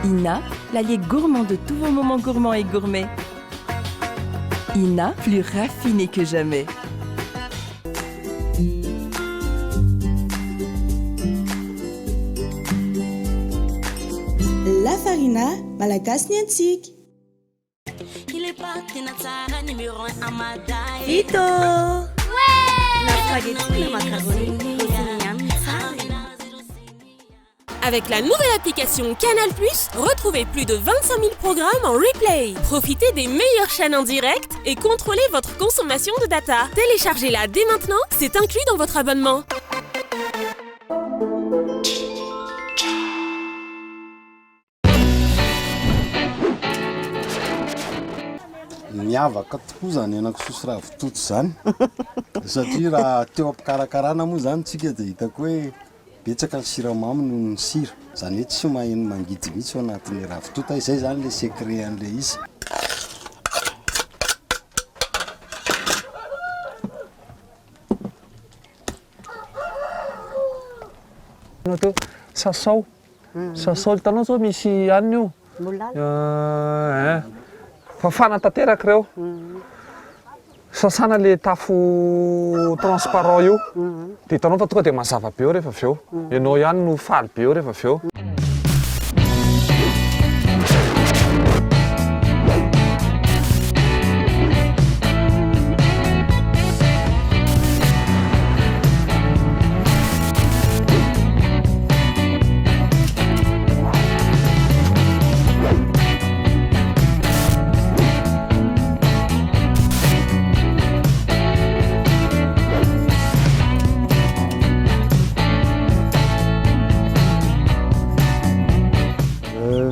Ina, l'allié gourmand de tous vos moments gourmands et gourmets. Ina, plus raffiné que jamais. La Farina, Malagasy ny antsika. Vita ô! Na spaghetti na macaroni, ohatran'ny ihany ny tsara e! Avec la nouvelle application Canal+, retrouvez plus de 25 000 programmes en replay. Profitez des meilleures chaînes en direct et contrôlez votre consommation de data. Téléchargez-la dès maintenant, c'est inclus dans votre abonnement. Miavaka tokoa izany henakisoa sy ravitoto izany satria raha teo am-pikarakarana moa izany tsika dia hitako hoe betsaka ny siramamy noho ny sira, izany hoe tsy maheno mangidy mihitsy ao anatin'ilay ravitoto, izay izany ilay secret an'ilay izy. Sasao Sasao hitanao zao misy anona io. Molaly. Eh. Fafana tanteraka ireo. Sasana le tafo transparent io. Dia hitanao fa tonga dia mazava be eo rehefa avy eo. Ianao ihany no faly be eo rehefa avy eo.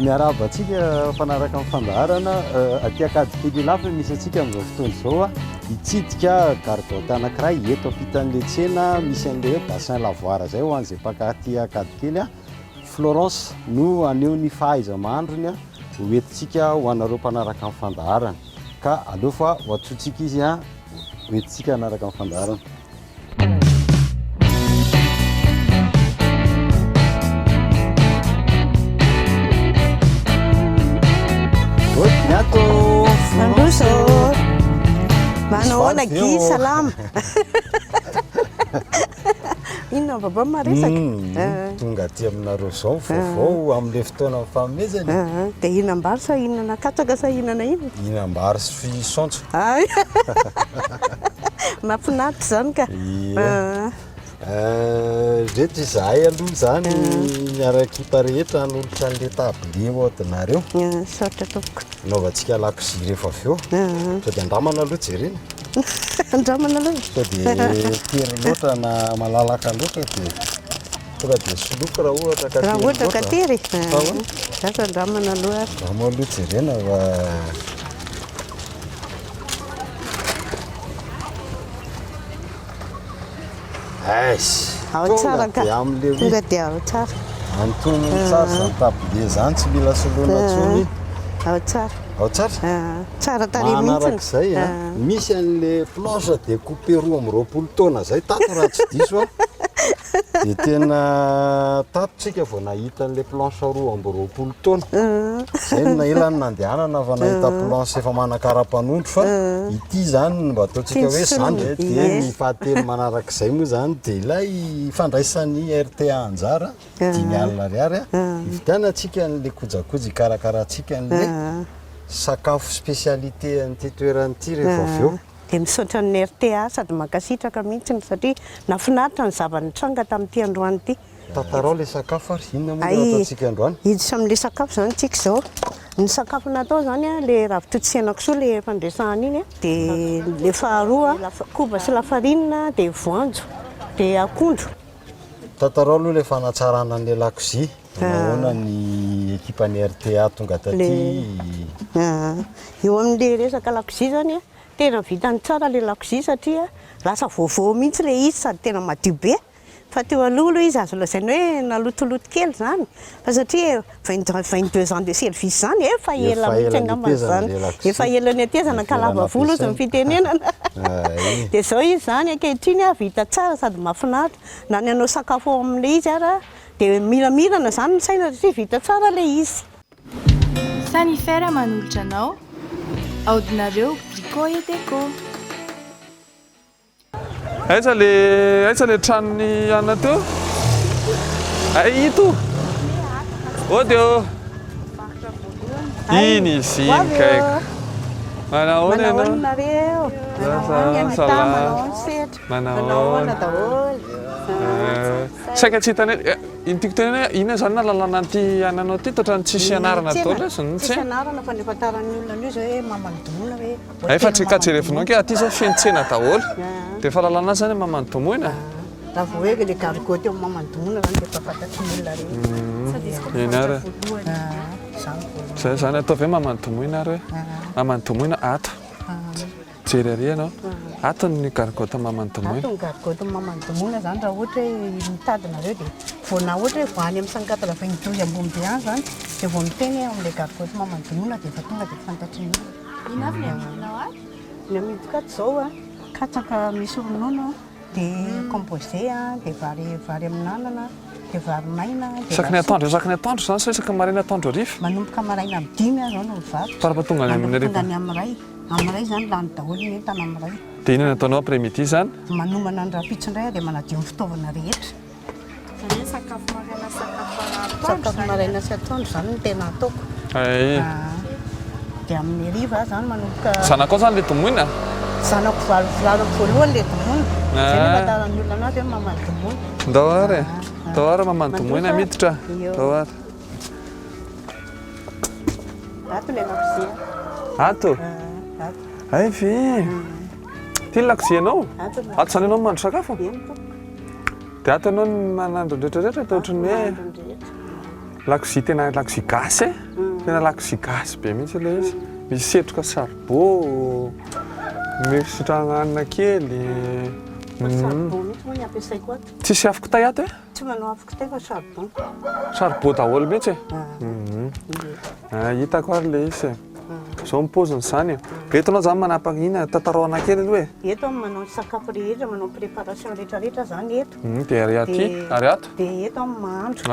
Miarahaba antsika mpanaraka ny fandaharana aty Ankadikely Ilafy no misy antsika amin'izao fotoana izao. Hitsidika gargotte anankiray eto ampitan'ilay tsena misy an'ilay hoe bassin lavoir izay ho an'izay mpankatỳ Ankadikely. Florence no haneho ny fahaiza-mahandrony ho entintsika ho anareo mpanaraka ny fandaharana. Ka aleo fa ho antsointsika izy ho entintsika hanaraka ny fandaharana. Mandroso. Manao ahoana Guy, salama. Inona vaovao maresaka? Hmm, eh. Tonga aty aminareo izao ny vaovao amin'ilay fotoana mifanomezana. Eh, eh. Dia hinam-bary sa hinana katsaka sa hinana inona? Hinam-bary sy saonjo. Ay. Mahafinaritra izany ka. Ie. Ireto izahay aloha izany miara-ekipa rehetra hanolotra an'ilay tablier ho adinareo. Misaotra tompoko. Hanaovantsika lakozia rehefa avy eo. Sao dia andramana aloha jerena. Andramana aloha. Sao dia tery loatra na malalaka loatra dia tonga dia soloko raha ohatra ka tery Raha ohatra ka loatra. tery. Fa ahoana? Lasa andramana aloha ary. Andramo aloha jerena fa Eish! Ao tsara ka. Tonga dia amin'ilay hoe Tonga dia ao tsara. Antonony tsara izany tablier izany, tsy mila soloina intsony. Ao tsara. Ao tsara? Tsara tarehy mihitsy. Manarak'izay a, misy an'ilay planche découpée 22 taona izay tato raha tsy diso aho. Dia tena tato tsika vao nahita an'ilay planche 22 taona. Izay no ela no nandehanana fa nahita planche efa manan-karapanondro fa ity izany no mba ataontsika hoe zandry. Dia ny fahatelo manarak'izay moa izany dia ilay fandraisan'ny rta anjara 50 ariary hividianantsika an'ilay kojakoja hikarakarantsika an'ilay sakafo spécialité an'ity toerana ity rehefa avy eo. Dia misaotra ny rta sady mankasitraka mihitsy satria nahafinaritra ny zava-nitranga tamin'ity androany ity. Tantarao ilay sakafo ary inona moa no ataontsika androany? Hiditra amin'ilay sakafo izany tsika izao. Ny sakafo natao izany ilay ravitoto sy henakisoa ilay efa niresahana iny dia ilay faharoa koba sy lafarinina dia voanjo dia akondro. Tantarao aloha ilay fanatsarana an'ilay lakozia. Nahoana ny ekipan'ny rta tonga taty? Eo amin'ilay resaka lakozia izany Tena vitany tsara ilay lakozia satria lasa vaovao mihitsy ilay izy sady tena madio be fa teo aloha aloha izy azo lazaina hoe nalotoloto kely izany fa satria 22 ans de service izany efa ela mihitsy angamba izany, efa ela nihetezana ka lava volo hozy ny fitenenana dia izao izy izany ankehitriny vita tsara sady mahafinaritra na ny hanao sakafo ao amin'ilay izy ara dia miramirana izany ny saina satria vita tsara ilay izy. Sanifer manolotra anao Aodinareo Brico et Déco. Aiza le aiza le tranon'i Anna teo? Ay ito! Ody ô! Iny izy iny kay. Manahoana ianao? Manahoana nareo? Manahoana Anita? Manahoana Setra? Manahoana daholo? Saika tsy hitanay, ny tiako tenenina hoe inona izany nahalalana an'ity ananao ity? Ohatran'ny tsisy anarana daholo izy no Tsisy anarana fa ny ahafantaran'ny olona an'io izao hoe maman'i Domoina hoe Hay fa tsy ka jerevinao ange aty zao feno tsena daholo dia efa lalana zany maman'i Domoina. Raha vao hoe le gargote eo maman'i Domoina zany dia efa fantatry ny olona rehetra. Eny ary e. Zay zany ataovy hoe maman'i Domoina ary hoe maman'i Domoina ato. Jery ary ianao. Ato ny gargote maman'i Domoina. Ato ny gargote maman'i Domoina zany raha ohatra hoe mitady nareo dia vao na ohatra hoe vao any amin'ny 180 douze ambony be any zany dia vao miteny hoe ao amin'ilay gargote maman'i Domoina dia efa tonga dia fantatry ny olona. Inona avy ny amidinao ato? Ny amidiko ato izao a, katsaka misy ronono, dia composé a, dia vary vary amin'anana, dia vary maina, dia Isaky ny vary atoandro, isaky ny atoandro izany sa isaky ny maraina atoandro hariva? Manomboka maraina amin'ny dimy aho izao no mivarotra. Fara tonga any amin'ny Tonga any amin'ny iray. Amin'ny iray izany lany daholo ny entana amin'ny iray. Dia inona no ataonao après midi izany? Manomana ny rahampitso indray aho dia manadio ny fitaovana rehetra. Izany hoe sakafo maraina sy sakafo atoandro Sakafo maraina sy atoandro izany no tena ataoko. Ay. Dia amin'ny hariva aho izany manomboka. Zanakao izany ilay domoina? Zanako valo zanako voalohany ilay domoina. Izay no ahafantaran'ny olona anazy hoe maman'i domoina. Ndao ary e. Ndao ary maman'i domoina miditra. Ndao ary. Ato ilay lakozia. Ato? Ato. Hay ve? Ity ny lakozianao? Ato izany ianao no mahandro sakafo? Eny tompoko. Dia ato ianao no manandro ny rehetra rehetra dia ohatran'ny hoe lakozia tena lakozia gasy e. Tena lakozia gasy be mihitsy ilay izy. Misy setroka saribao, misy tragnanina kely. Saribao mihitsy moa ny ampiasaiko ato. Tsisy afo kitay ato e? Tsy manao afo kitay fa charbon. Charbon daholo mihitsy e? Hitako ary ilay izy e. Izao ny paoziny izany e. Eto ianao izany manapaka inona? Tantarao anah kely aloha e. Eto aho manao ny sakafo rehetra, manao préparation rehetra rehetra izany eto. Dia ary aty? Ary ato? Dia eto aho mahandro.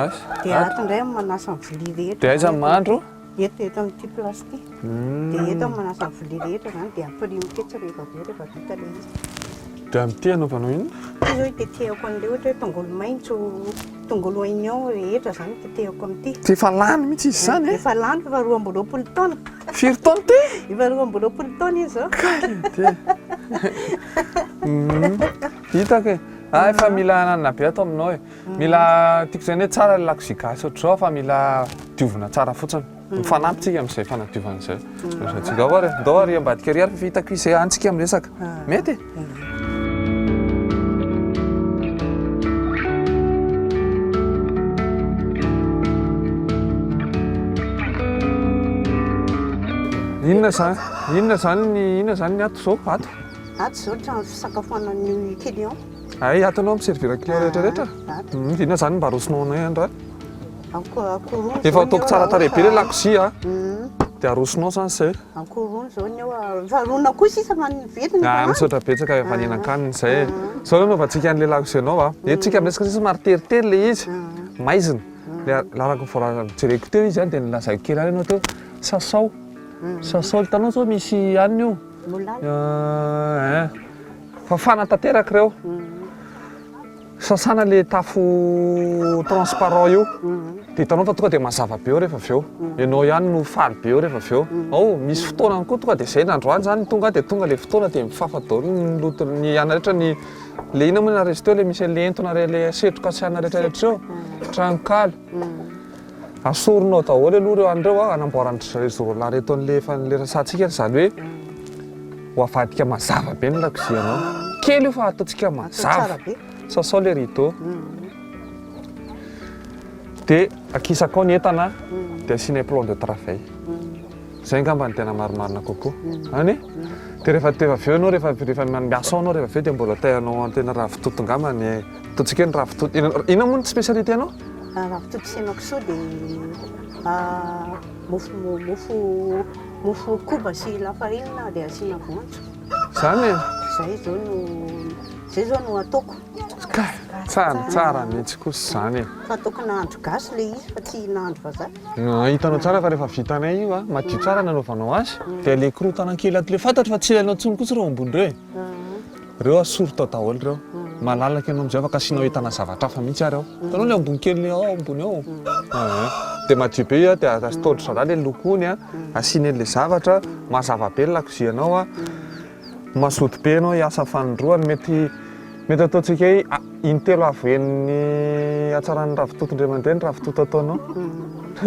Dia ato indray aho manasa ny vilia rehetra. Dia aiza ny mahandro? Eto, eto amin'ity place ity. Dia eto aho manasa ny vilia rehetra izany dia ampirimiko etsy rehefa avy eo rehefa vita ilay izy. Dia amin'ity anaovanao inona? Ity izao itetehako an'ilay ohatra hoe tongolo maitso, tongolo oignon rehetra izany tetehako amin'ity. Dia efa lany mihitsy izy izany e? Efa lany fa efa 22 taona. Firy taona ity? Efa 22 taona izy izao. Kay ity. Hitako e. Ah, efa mila ananona be ato aminao e. Mila tiako zany hoe tsara ilay lakozia gasy ohatr'izao fa mila diovina tsara fotsiny. Mifanampy tsika amin'izay fanadiovana izay. Tsika ao ary, ndao ary ambadika ary ary fa hitako izay any tsika miresaka. Mety e? Inona zany? Inona zany ny inona zany ny ato zao? Ato? Ato izao trano fisakafoanan'ny client. Hay ato anao mi-servir client rehetra rehetra? Ato. Inona zany mba arosonao anay androany? Akoho rony Efa ataoko tsara tarehy be le lakozia a. Dia arosonao zany zay. Akoho rony zao ny eo. Efa rona koa sisa fa ny vetiny Ah, misaotra betsaka efa nihinan-kanina izay e. Zao anaovantsika an'le lakozianao a. Eto tsika miresaka satria somary teritery le izy. Maizina. Le araka ny voalaza jereko teo izy a dia nolazaiko kely ihany ianao teo. Sasao. Sasao hitanao zao misy anona io. Molaly. Ein. Fafana tanteraka ireo. Sasana le tafo transparent io. Dia hitanao fa tonga dia mazava be eo rehefa avy eo. Ianao ihany no faly be eo rehefa avy eo. Ao misy fotoanany koa tonga dia izay nandroany izany tonga dia tonga le fotoana dia mifafa daholo ny loto ny ana rehetra ny le inona moa ny anaran'izy teo le misy an'le entona re le setroka sy ana rehetra rehetra eo. Tranonkala. Asorinao daholo aloha ireo any ireo hanamboaran-dry zareo roalahy ireto an'ilay efa niresahantsika, izany hoe ho avadika mazava be ny lakozianao. Kely io fa ataontsika mazava. Sasao ilay rideau. Dia akisaka ao ny entana, dia asiana plan de travail. Izay angamba no tena marimarina kokoa. Any e? Dia rehefa avy eo ianao, rehefa rehefa miasa ao ianao rehefa avy eo dia mbola te hanao antena ravitoto angamba ny ataontsika hoe ny ravitoto. Inona moa ny spécialité anao? Ravitoto sy henakisoa dia mofo mofo mofo koba sy lafarinina dia asiana voanjo. Izany e? Izay izao no izay izao no ataoko. Kay. Tsara, tsara mihitsy kosa izany e. Fa ataoko nahandro gasy ilay izy fa tsy nahandro vazaha. Hitanao tsara fa rehefa vitanay io a, madio tsara ny nanaovanao azy, dia ilay korontana kely ato ilay fantatro fa tsy ilainao intsony kosa ireo ambony ireo e. Ireo asory tao daholo ireo. Malalaka ianao amin'izay afaka asianao entana zavatra hafa mihitsy ary ao. Hitanao ilay ambony kely ao ambony ao? Aa. Dia madio be io a, dia ataon-dry zalahy ilay lokony a, asiany an'ilay zavatra, mazava be ny lakozianao a. Mazoto be ianao hiasa fanindroany, mety mety ataontsika hoe intelo avo henin'ny hatsaran'ny ravitoto indray mandeha ny ravitoto ataonao.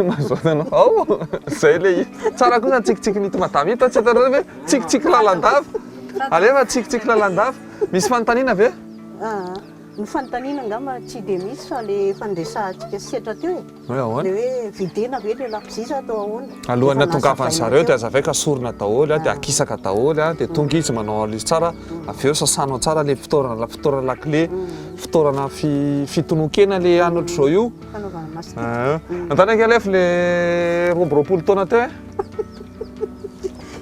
Mazoto ianao. Ao! Izay ilay izy. Tsara kosa ny tsikitsikin'ito madama ito, tsy hitanareo ve? Tsikitsiky lalandava. Alefa tsikitsiky lalandava. Misy fanontaniana ve? Ny fanontaniana angamba tsy dia misy fa ilay efa niresahantsika setra teo e. Hoe ahoana? Ilay hoe videna ve ilay lakozia sa atao ahoana? Alohan'ny Efa hatongavan'ny nazavaina zareo dia teo. azavaiko asorina daholo dia akisaka daholo dia tonga izy manao an'ilay izy tsara, avy eo sasanao tsara ilay fitoerana fitoerana lakile, fitoerana fi- fitonoan-kena ilay any ohatr'izao io. Fanaovana masika. Ah, Anontany ange alef ilay 22 taona teo e.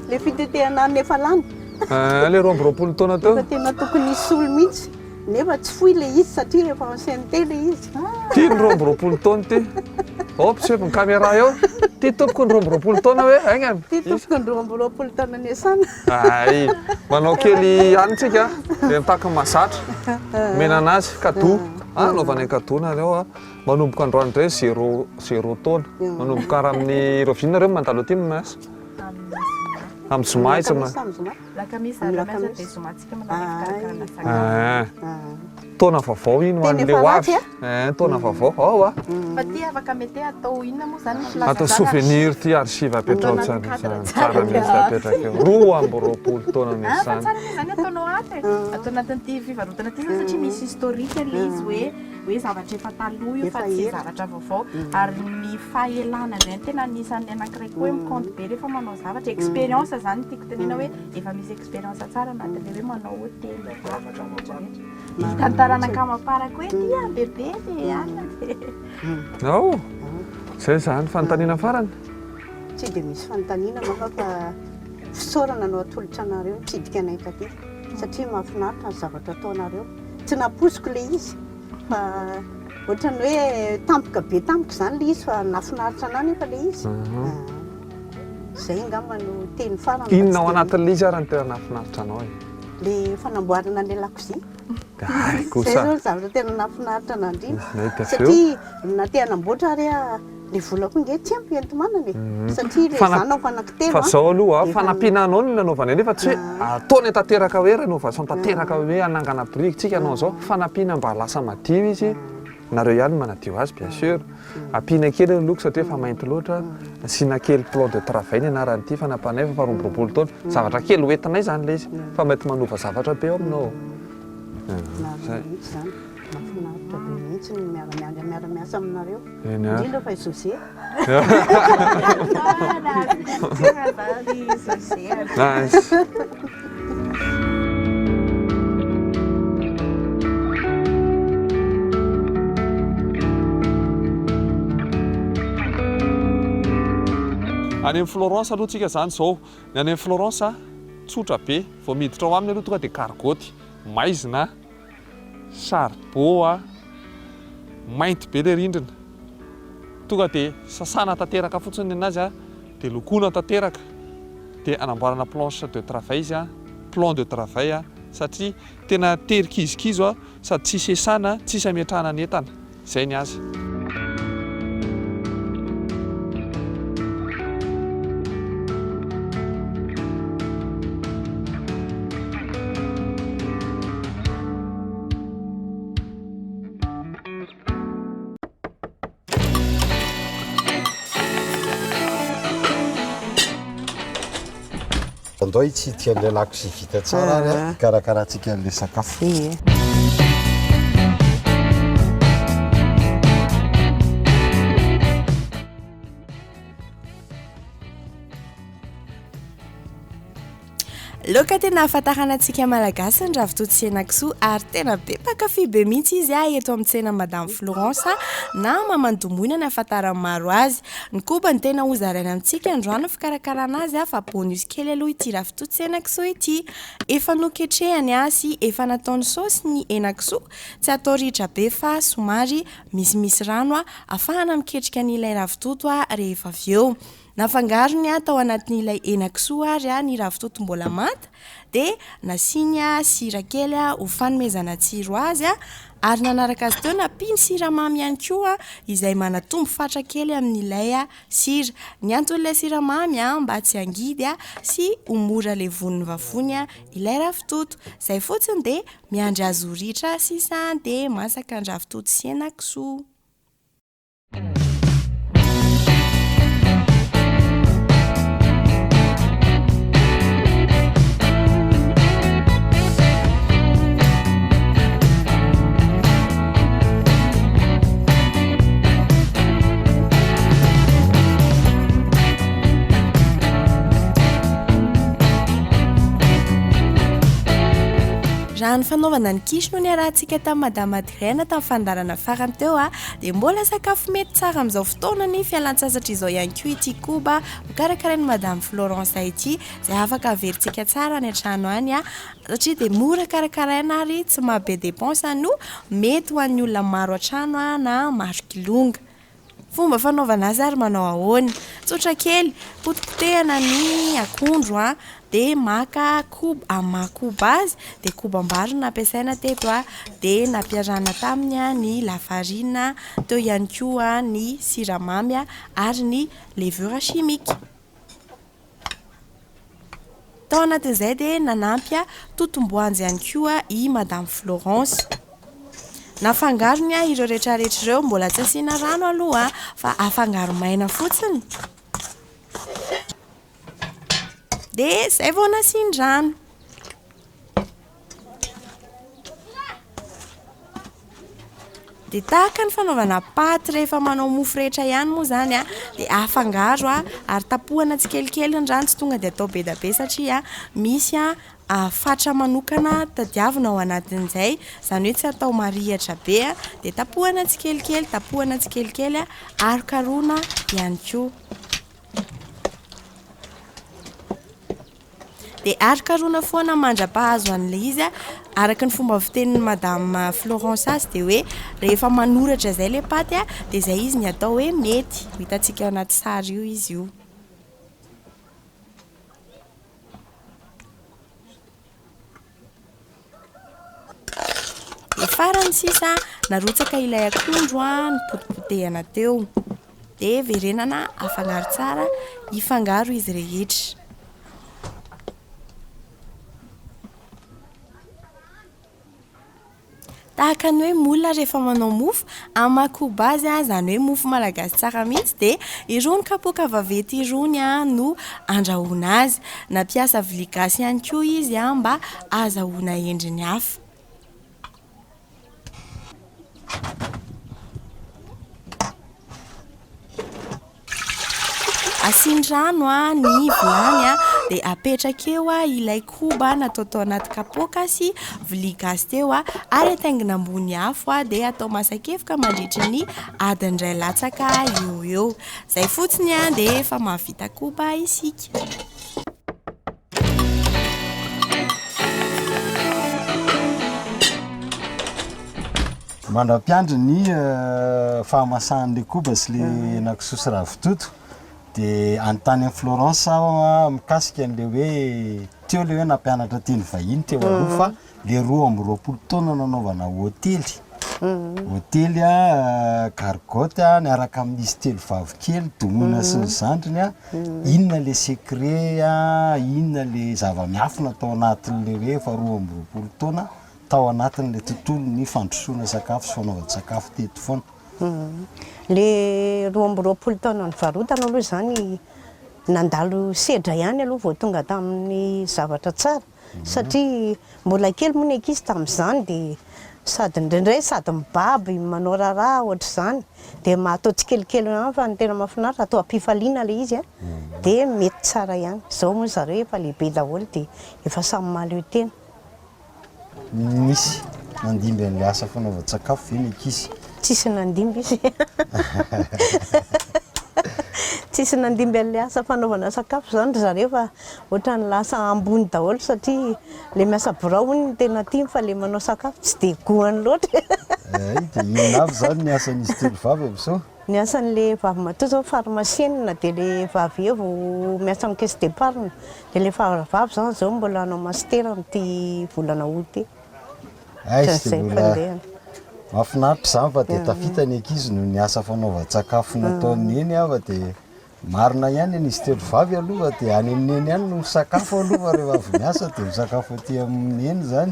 Ilay fitetehana hanina efa lany. Ah, ilay 22 taona teo. Efa tena tokony hisolo mihitsy. Nefa tsy fohy ilay izy satria efa ancienneté ilay izy. Ty ny 22 taona ty. Hop, sefo ny caméra eo. Ty tompoko ny 22 taona hoe aingana. Ty tompoko ny 22 taona niasana. Ay, manao kely ihany tsika. Dia mitaky ny mahazatra. Omena anazy cadeau. Ah, anaovanay cadeau nareo ah. Manomboka androany indray zéro zéro taona. Manomboka raha amin'ny rahoviana nareo mandalo aty miasa? Amin'ny zoma izy ma. Lakamisy ary miasa dia zoma tsika manao fikarakarana sakafo. Ah. Taona vaovao iny ho an'ilay ho avy. Eh, taona vaovao. Ao ah. Fa ty afaka mety atao inona moa zany ny filazana Atao souvenir ty archive apetrao tsara. Tsara mihitsy apetraka eo. 22 taona Ah, fa niasana. tsara moa zany ataonao ato e. Atao anatin'ity fivarotana ity zany satria misy historique ilay izy hoe hoe zavatra efa taloha io fa tsy zavatra vaovao. Ary ny fahelana indray no tena anisan'ny anankiray koa hoe mi-compte be rehefa manao zavatra. Expérience zany no tiako tenena hoe efa misy expérience tsara anatin'ilay hoe manao hotely, varotra rehetra rehetra. Hitan'ny taranaka amam-parako hoe ity an bebe dia anona dia. Ao! Izay izany. Fanontaniana farany? Tsy dia misy fanontaniana angamba fa fisaorana no atolotra anareo nitsidika anay taty satria mahafinaritra ny zavatra ataonareo. Tsy nampoiziko ilay izy fa ohatran'ny hoe tampoka be tamiko izany ilay izy fa nahafinaritra anah nefa ilay izy. Izay angamba no teny farany. fa Inona tsy ao dia- anatin'ilay izy ary no tena nahafinaritra anao e? Ilay fanamboarana an'ilay lakozia. Ay, Izay kosa. izao ny zavatra tena nahafinaritra anah indrindra. Mety avy eo. Satria na te hanamboatra ary aho, ilay vola koa nge tsy ampy enti-manana e. Satria ilay zanako anankitelo Fa an, zao aloha, efa fanampiana anao no nanaovana nefa tsy hoe ataony tanteraka hoe rénovation tanteraka hoe hanangana biriky tsika hanao an'izao, fanampiana mba lasa madio izy, nareo ihany no manadio azy bien sûr, ampiana kely ny loko satria efa mainty loatra, asiana kely plan de travail ny anaran'ity fanampanay fa efa 22 taona, zavatra kely hoentinay izany ilay izy fa mety manova zavatra be ao aminao. Marina mihitsy izany. Mahafinaritra be mihitsy ny miara-miandry miara-miasa aminareo. Eny ary. Indrindra fa i José. Nice. Any amin'ny Florence aloha tsika izany izao. Ny any amin'ny Florence, tsotra be. Vao miditra ao aminy aloha tonga dia gargoty. Maizina, charbon a, mainty be le rindrina, tonga de sasana tanteraka fotsiny nenazy a, de lokoina tanteraka, de anamboarana planche de travail izy a, plan de travail a, satria tena tery kizokizo a, sady tsisy esana, tsisy ametrahana ny entana, zay ny azy. Andao hitsidika an'ilay lakozia vita tsara ary a, hikarakarantsika an'ilay sakafo. Ie. Laoka tena ahafantarana antsika Malagasy ny ravitoto sy henakisoa ary tena be mpankafy be mihitsy izy eto amin'ny tsena Madame Florence na Maman'i Domoina ny ahafantaran'ny maro azy. Ny koba no tena hozaraina amintsika androany ny fikarakarana azy fa bonus kely aloha ity ravitoto sy henakisoa ity. Efa noketrehany sy efa nataony saosy ny henakisoa, tsy atao ritra be fa somary misimisy rano ahafahana miketrika an'ilay ravitoto rehefa avy eo. Nafangarony tao anatin'ilay henakisoa ary ny ravitoto mbola manta dia nasiany sira kely ho fanomezana tsiro azy ary nanaraka azy teo nampiany siramamy ihany koa izay manatombo fatra kely amin'ilay sira. Ny anton'ilay siramamy mba tsy hangidy sy ho mora levonin'ny vavony ilay ravitoto. Izay fotsiny dia miandry azy ho ritra sisa dia masaka ny ravitoto sy henakisoa. Raha ny fanaovana ny quiche no niarahantsika tamin'i Madame Adrienne tamin'ny fandaharana farany teo dia mbola sakafo mety tsara amin'izao fotoana ny fialan-tsasatra izao ihany koa ity koba hokarakarain'i Madame Florence ity izay afaka averintsika tsara any an-trano any satria dia mora karakaraina ary tsy maha be dépense no mety ho an'ny olona maro an-trano na maro kilonga. Fomba fanaovana azy ary manao ahoana? Tsotra kely, potipotehana ny akondro dia maka koba, amin'ny maha koba azy dia kobam-bary no nampiasaina teto dia nampiarahana taminy ny lafarina, teo ihany koa ny siramamy ary ny levure chimique. Tao anatin'izay dia nanampy totom-boanjo ihany koa i Madame Florence. Nafangarony ireo rehetrarehetra ireo, mbola tsy asiana rano aloha fa afangaro maina fotsiny. Dia izay vao nasian-drano. Dia tahaka ny fanaovana paty rehefa manao mofo rehetra ihany moa izany an, dia afangaro ary tapohana tsikelikely ny rano, tsy tonga dia atao be dia be satria misy fatra manokana tadiavina ao anatin'izay, izany hoe tsy atao marihitra be, dia tapohana tsikelikely, tapohana tsikelikely ary karohina ihany koa. Dia ary karohina foana mandra-pahazo an'ilay izy a, araka ny fomba fitenin'i madame Florence azy dia hoe rehefa manoratra izay ilay paty a, dia izay izy ny atao hoe mety, ho hitantsika ao anaty sary io izy io. Dia farany sisa narotsaka ilay akondro nopotipotehana teo. Dia verenana afangaro tsara hifangaro izy rehetra. Tahaka ny hoe moule rehefa manao mofo, amin'ny maha koba azy, izany hoe mofo malagasy tsara mihitsy dia irony kapoaka vaventy irony no andrahoana azy. Nampiasa vilia gasy ihany koa izy mba ahazahoana endriny hafa. Asiany rano ny vilany dia apetraka eo ilay koba natao tao anaty kapoaka sy vilia gasy teo ary ataingina ambony afo dia atao masak'evoka mandritry ny adiny iray latsaka eo ho eo. Izay fotsiny dia efa mahavita koba isika. Mandra-piandry ny fahamasahan'ilay koba sy ilay henakisoa sy ravitoto dia anontany an'i Florence aho mikasika an'ilay hoe teo ilay hoe nampianatra teny vahiny teo aloha fa ilay 22 taona nanaovana hotely, hotely gargotte niaraka amin'izy telo vavy kely, Domina sy ny zandriny, inona ilay secret, inona ilay zava-miafina tao anatin'ilay hoe efa 22 taona tao anatin'ilay tontolon'ny fandrosoana sakafo sy fanaovan-tsakafo teto foana. Ilay 22 taona nivarotana aloha izany nandalo sedra ihany aloha vao tonga tamin'ny zavatra tsara satria mbola kely moa ny ankizy tamin'izany dia Sady indraindray sady mibaby, manao raharaha ohatr'izany, dia atao tsikelikely eo ihany fa ny tena mahafinaritra atao am-pifaliana ilay izy dia mety tsara ihany. Izao moa zareo efa lehibe daholo dia efa samy mahaleo tena. Nisy nandimby an'ilay asa fanaovan-tsakafo ve ny ankizy? Tsisy nandimby izy. Tsisy nandimby an'ilay asa fanaovana sakafo izany ry zareo fa ohatran'ny lasa ambony daholo satria ilay miasa birao hono no tena tiany fa ilay manao sakafo tsy dia goany loatra. Hay, dia inona avy izany ny asan'izy telo vavy amin'izao? Ny asan'ilay vavy matoa izao pharmacienne dia ilay vavy evo miasa amin'ny caisse d'épargne dia ilay faravavy izany izao mbola hanao master amin'ity volana août ity. Hay sy dia mbola mahafinaritra izany fa dia tafita ny ankizy noho ny asa fanaovan-tsakafo nataon'i Neny aho fa dia marina ihany an'izy telo vavy aloha fa dia any amin'i Neny ihany no misakafo aloha fa rehefa avy miasa dia misakafo aty amin'i Neny izany.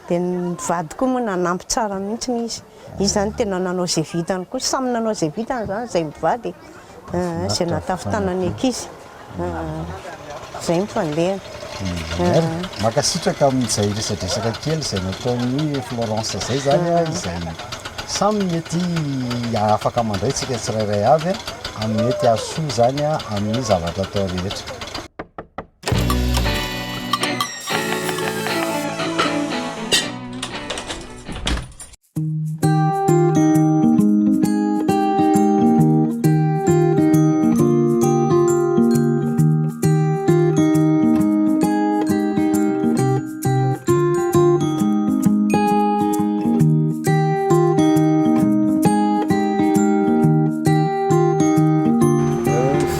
Dia ny vady koa moa nanampy tsara mihitsy izy. Izy izany tena nanao izay vitany koa, samy nanao izay vitany izany izay mivady e, izay nahatafitana ny ankizy, izay ny fandehany. Mankasitraka amin'izay resadresaka kely izay nataon'i Florence izay izany, izay samy mety afaka mandray tsika tsirairay avy amin'ny mety hahasoa izany amin'ny zavatra atao rehetra.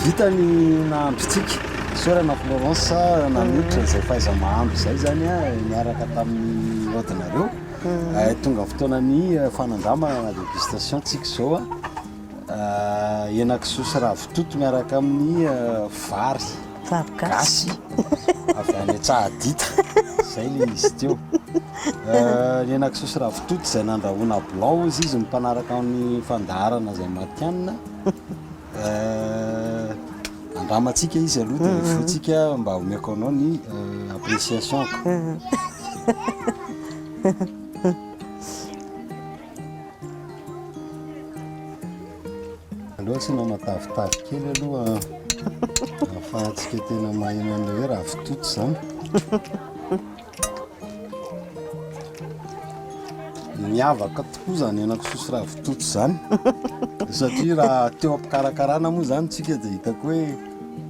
Vita ny nahandrontsika. Isaorana Florence nanolotra izay fahaiza-mahandro izay izany niaraka tamin'ny odinareo. Tonga fotoanan'ny fanandramana na dégustation tsika izao. Henakisoa sy ravitoto miaraka amin'ny vary gasy avy any Antsahadita. Izay ilay izy teo. Ny henakisoa sy ravitoto izay nandrahoana blanc hozy izy ny mpanaraka ny fandaharana izay matihanina. Andramantsika izy aloha dia refotsika mba omeko anao ny appréciation-ko. Aloha asiana matavitavy kely aloha ahafahantsika tena maheno an'ilay hoe ravitoto izany. Miavaka tokoa izany henakisoa sy ravitoto izany satria raha teo am-pikarakarana moa izany tsika dia hitako hoe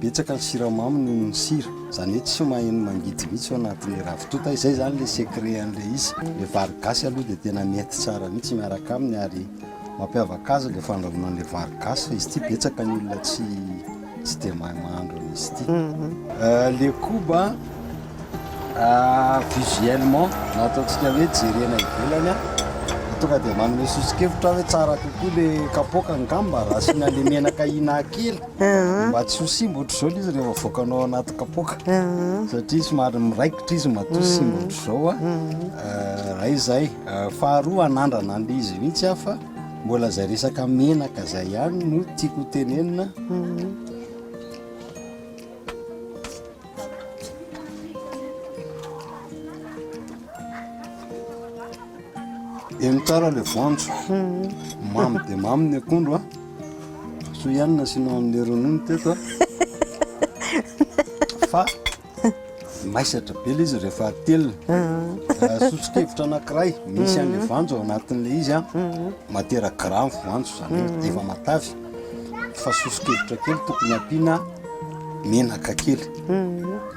betsaka ny siramamy noho ny sira, izany hoe tsy maheno mangidy mihitsy ao anatin'ilay ravitoto, izay izany ilay secret an'ilay izy. Ilay vary gasy aloha dia tena mety tsara mihitsy miaraka aminy ary mampiavaka azy ilay fandrahoana an'ilay vary gasy fa izy ity betsaka ny olona tsy tsy dia mahay mahandro an'izy ity. Ilay koba Visuellement na ataontsika hoe jerena ivelany a, tonga dia manome soso-kevitra aho hoe tsara kokoa le kapoaka angamba raha asiana le menaka hina kely mba tsy ho simba ohatr'izao le izy rehefa avoakanao anaty kapoaka satria somary miraikitra izy matoa simba ohatr'izao a. Ray izay. Faharoa hanandrana an'le izy mihitsy aho fa mbola izay resaka menaka izay ihany no tiako ho tenenina. Eny tsara le voanjo. Mamy dia mamy ny akondro a. Soa ihany nasianao an'le ronono teto a. Fa maisatra be le izy rehefa atelina. Soso-kevitra anankiray, misy an'le voanjo ao anatin'le izy a. Matière gras ny voanjo izany hoe efa matavy. Fa soso-kevitra kely tokony ampiana menaka kely,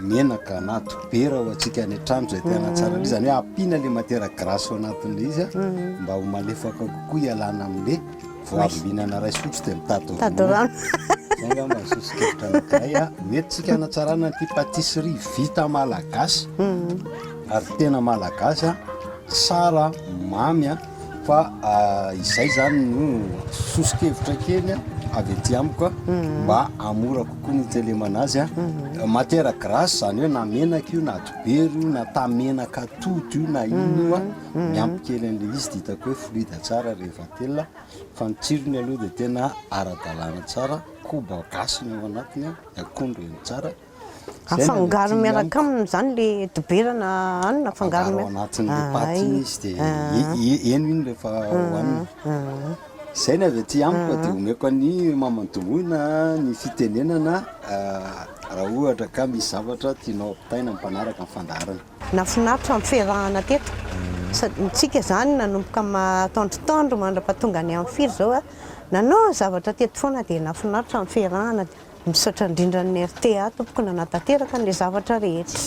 menaka na dobera ho antsika any an-trano izay te hanatsara an'izy, izany hoe ampiana ilay matière grasse ao anatin'ilay izy mba ho malefaka kokoa hialana amin'ilay vao avy mihinana iray sotro dia mitady ronono. Izay angamba ny soso-kevitra anankiray mety tsika hanatsarana an'ity pâtisserie vita malagasy ary tena malagasy, tsara, mamy. Fa izay zany no soso-kevitra kely avy aty amiko mba hahamora kokoa ny hitelemana azy. Matière grasse zany hoe na menaka io na dobera io na tamenaka atody io na inona io, miampy kely an'ilay izy dia hitako hoe fluide tsara rehefa atelina. Fa ny tsirony aloha dia tena ara-dalàna tsara, koba gasy ny ao anatiny, ny akondro eny tsara. Afangaro miaraka aminy zany le dibera na hanina afangaro ao anatin'le paty iny izy dia eno iny rehefa hohanina. Izay ny avy aty amiko dia omeko an'i Maman'i Domoina ny fitenenana raha ohatra ka misy zavatra tianao ampitaina amin'ny mpanaraka ny fandaharana. Nahafinaritra ny fiarahana teto. Sady tsika zany nanomboka atoandrotoandro mandrapatonga ny amin'ny firy zao nanao zavatra teto foana dia nahafinaritra ny fiarahana. Misaotra indrindra an'ny rta tompoko nanatanteraka an'ilay zavatra rehetra.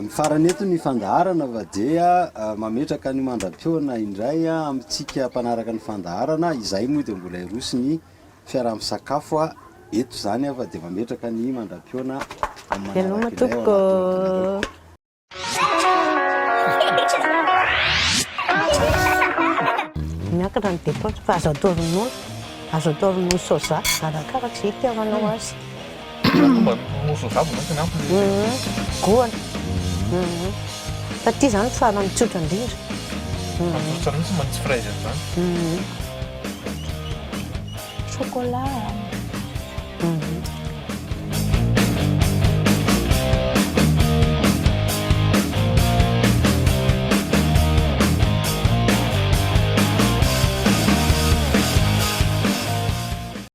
Mifarana eto ny fandaharana fa dia mametraka ny mandra-pihaona indray amintsika mpanaraka ny fandaharana, izahay moa dia mbola hiroso ny fiaraha-misakafo eto izany fa dia mametraka ny mandra-pihaona amin'ny Veloma manaraka indray ao tompoko. anaty ordinareo. Miankina ny dépense fa azo atao ronono, azo atao ronono soja, arakaraka izay itiavanao azy. Ronono soja vao mainka ny ampy ilay izy. Goana. Fa ity izany farany tsotra indrindra. Atoro tsara mihitsy manisy fraise an'izany. Chocolat.